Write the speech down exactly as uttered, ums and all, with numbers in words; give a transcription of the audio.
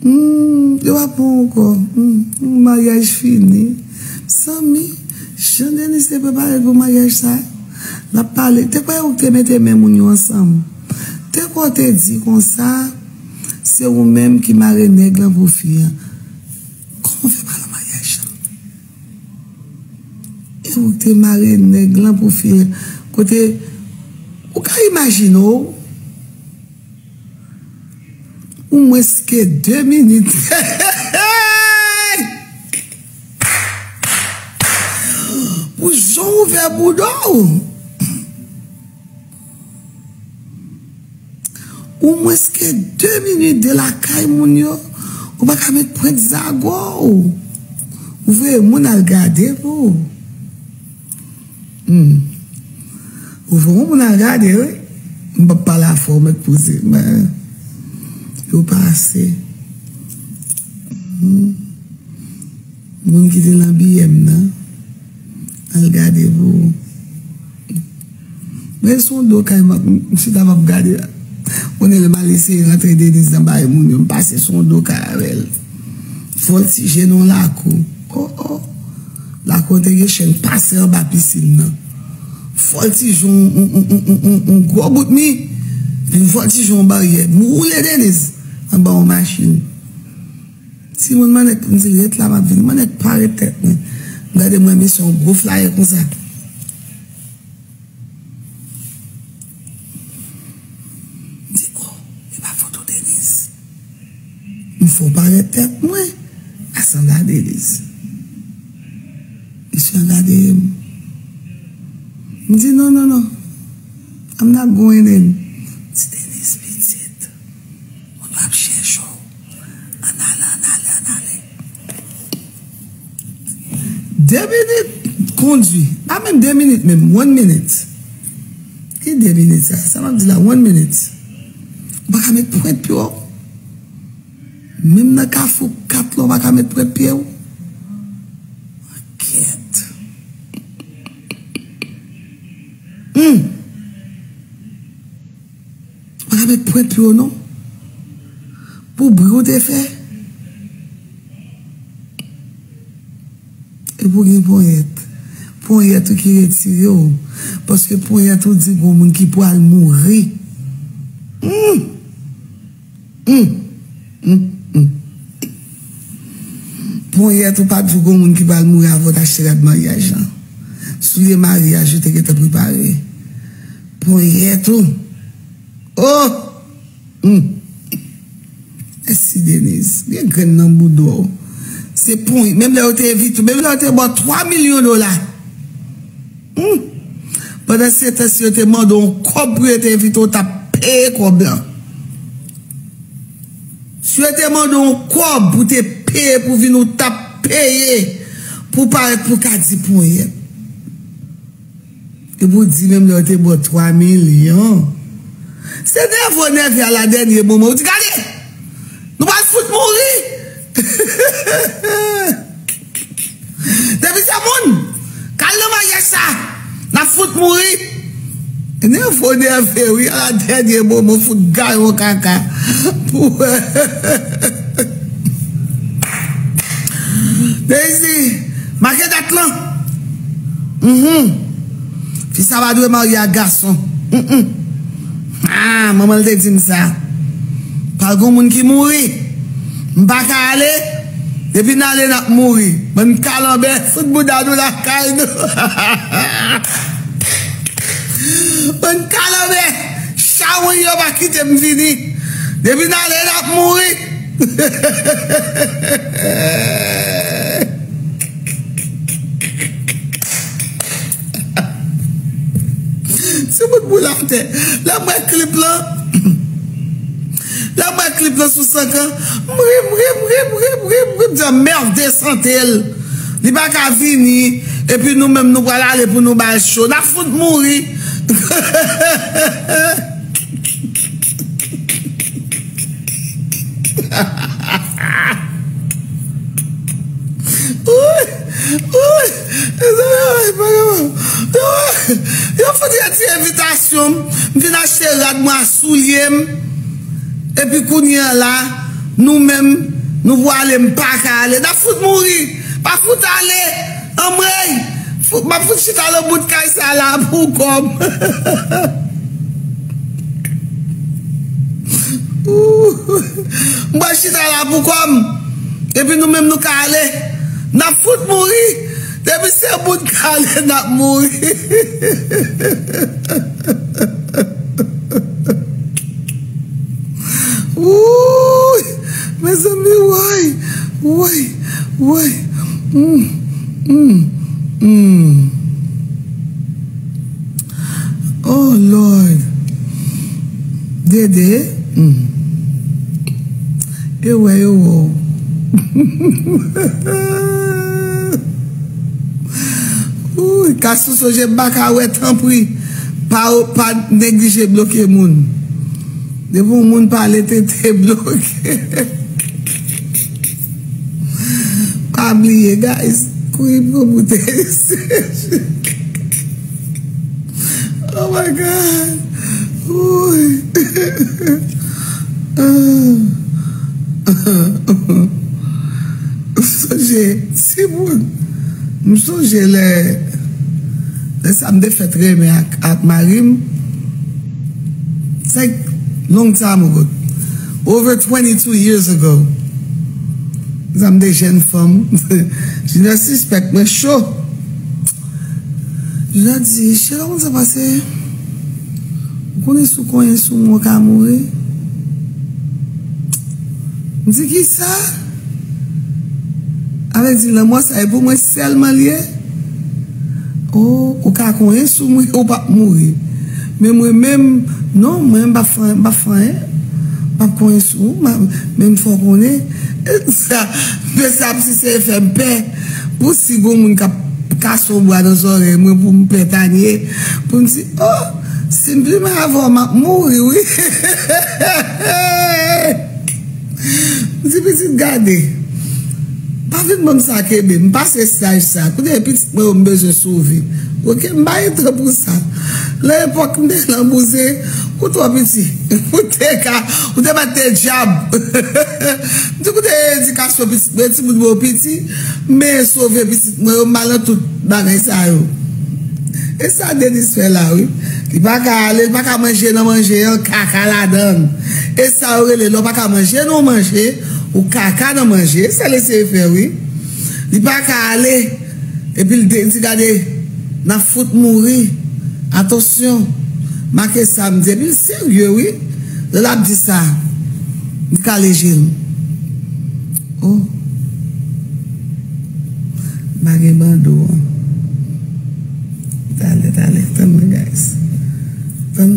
Hmm, yo pa pran ankò. Hmm, hmm, maryaj fini. Zanmi, jan Denis te prepare pou maryaj sa, l ap pale. Te kwè ou te mete men moun yo ansanm. Te kwè w te di konsa, se ou menm ki mare nèg lan pou fi an. Kòman w fè pale maryaj sa? E ou te mare nèg lan pou fi an. Kote, ou ka imajine w, ou mwens ke de minit. Pou jan w ouvè bouda w. Ou mwens ke de minit de lakay moun yo, ou pa ka met pwent zago w. Ou voye moun al gade pou ou. Hmm. Ou voye moun al gade, wi. M p ap pale afè w mèt poze, men yo pase. Hmm. Moun ki te nan biyè m nan, al gade pou ou. Mwen se yon do kay m ap, m chita m ap gade la. Konnen lè m al eseye rantre Deniz nan bay moun yo, m pase se yon do kay avè l. Vòltije nan yon lakou. Oh, oh. Lakou an te gen chèn pase anba pisin nan. Vòltije yon, yon, yon, yon, yon, yon gwo bout mi. Vin vòltije yon baryè. M woule Deniz anba yon machin. Timoun, mannèt, m di l, "Ret la, m ap vini." Mannèt pa ret tèt mwen. M gade, mwen, men se yon gwo flayè konsa. M di, "Oh, e pa foto Deniz." M fè w parèt tèt mwen. A sanble a Deniz. Misye an gade m. M di, "Non, non, non. I'm not going in." M di, "Deniz, pitit." Moun yo ap chèche w. Ann ale, ann ale, ann ale. De minit kondwi. Pa menm de minit menm. One minute. Ki de minit sa? Sa m ap di la, one minute. Ou pa ka met pwent pye w. Menm nan kafou kat la, ou pa ka met pwent pye w. Kèt. Hmm. Ou pa ka met pwent pye w non. Pou bri ou te fè. Epi w gen ponyèt. Ponyèt ou ki retire w. Paske ponyèt ou di gon moun ki pral mouri. Hmm. Hmm. Hmm. Hmm. Ponyèt ou pa t di gon moun ki pral mouri avan w t achte rad maryaj lan. Soulye maryaj ou te gentan prepare. Ponyèt ou. Oh! Hmm. Mèsi, Deniz. Gen grenn nan bouda w. Se ponyèt. Menm lè yo te envite w, menm lè yo te ba w twa milyon dola. Hmm. Pandan se tan, si yo te mande w yon kòb pou yo te envite w, w t ap peye kòb lan. Si yo te mande w yon kòb pou te peye pou vin, ou t ap peye pou parèt pou ka di ponyèt. Epi w di menm lè yo te ba w twa milyon. Se nève w nève a la dènye moman. Ou di, "Gade! Nou pral fout mouri!" Depi se moun k al nan maryaj sa, n ap fout mouri. Nève w nève, wi, a la dènye moman, fout gaye w kaka. Pou Daisy, make dat lan. Mhm. Fi sa pa dwe marye ak gason. Mhm. Ah, manman l te di m sa. Pral gon moun ki mouri. M pa ka ale. Depi n ale, n ap mouri. Bann kalanbè, fout bouda nou lakay nou. Bann kalanbè, chawony yo pa kite m vini. Depi n ale, n ap mouri. Ti bout boul atè. Lè m wè klip lan, lè m wè klip lan sou Sankan, m ri, m ri, m ri, m ri, m ri, m ri, m di, "Mèv desante l. Li pa ka vini, epi nou menm nou pral ale pou nou ba l cho. N ap fout mouri." Woy, woy, mezanmi, ay, pa gen moun. Yo, yo fout retire envitasyon m. M vin achte rad mwen ak soulye m. Epi kounye a la, nou menm, nou pou ale, m pa ka ale. N ap fout mouri. Pa fout ale. Anmwey. Fout, m ap fout chita nan bout kay sa la pou kò m. Ooh. M pral chita la pou kò m. Epi nou menm nou ka ale. N ap fout mouri. Depi se bout kale n ap mouri. Wouy! Mezanmi, woy! Woy! Woy! Mm, mm, mm. Oh Lord. Dede. Mm. E wè yo wè w. Ooh, Castro, sonje m pa ka wè, tanpri. Pa, pa neglije bloke moun. Depi yon moun pale, tete bloke. Pa bliye, guys. Kouri pou bouteyi. Oh my God. Ooh. M sonje, timoun. M sonje lè, lè sa m te fèt renmen ak, ak mari m. It's like long time ago. Over twenty-two years ago. Sa m te jèn fanm. Junior sispèk mwen cho. Junior di, "Cheri, w konn sa pase? Ou konnen si w konyen sou mwen, w ka mouri." M di, "Kisa?" Avè di, "Lanmò sa e pou mwen sèlman l ye." "O, ou ka konyen sou mwen, ou p ap mouri. Men mwen menm, non, mwen m p ap fè, m p ap fè anyen. M p ap konyen sou ou, m ap, men m fè w konnen." E sa, men sa, si se fè m pè, pou si gon moun k ap kase yon bwa nan zòrèy mwen, pou m pè Tanie, pou m di, "O, si m plimen avè w, m ap mouri, wi." M di, "Pitit, gade. Pa vin ban m sa kenbe. M pase staj sa. Kounye a pitit mwen yo m bezwen sove. Oke, m pa gen tan pou sa." Nan epòk m te nan bouzen, ou twò piti. Ou te ka, ou te mèt te dyab. M di, "Koute edikasyon pitit mwen, timoun mwen yo piti, men sove pitit mwen yo, m al nan tout bagay sa yo." E sa Denis fè la, wi. Li pa ka ale, li pa ka manje nan manje an, kaka ladan l. E sa yo rele, lè w pa ka manje nan manje, ou kaka nan manje. E sa l eseye fè, wi. Li pa ka ale, epi l te di, "Gade, n ap fout mouri. Atansyon." Make sa m di, epi l serye, wi. Lè l ap di sa, m kale je l. Oh. M pa gen bando an. Talè, talè, tann mwen, guys. Tann